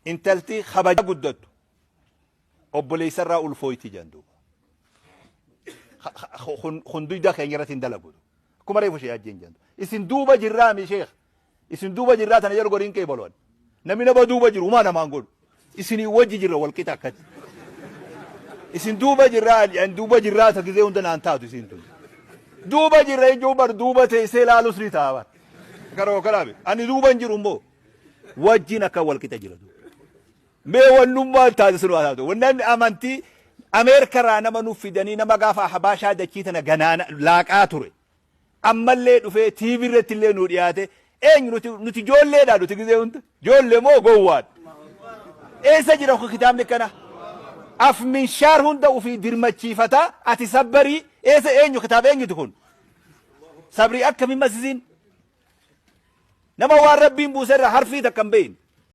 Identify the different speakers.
Speaker 1: Intalti kabaja guddattu obboleessa irraa ulfooyti jedhan duuba. Kun duyda keenya irratti hin dalagu. Akkuma reefu shee ajjeen jedhan. Isin duuba jirraa mi sheekh? Isin duuba jirraa tana jedhu goriin qeebaluwan. Namni nama duuba jiru humaa namaan godhu. Isinii wajji jirra wal qixa akkati. Isin duuba jirraa duuba jirraa ta gizee hunda naan taatu isin tun. Duuba jirra jechuun bar duuba teessee ilaalus ni ta'a bar. Karoo kanaafi ani duuba hin jiru immoo. Wajjin akka wal qixa jira. Mee wannummaan taate sun waa taatu. Wannan amantii Ameerikarraa nama nuuf fidanii nama gaafa Habaashaa dachii tana ganaana laaqaa ture. Ammallee dhufee TV irratti illee nuu dhiyaate eenyu nuti nuti ijoolleedha nuti gizee hunda. Ijoollee moo gowwaadha. Eessa jira kun kitaabni akkana? Afminshaar hunda ofii dirmachiifataa ati sabbarii eessa eenyu kitaaba eenyuti kun? Sabrii akkamiin masisiin? Nama waan Rabbiin buuse irraa harfii takka hin beekne.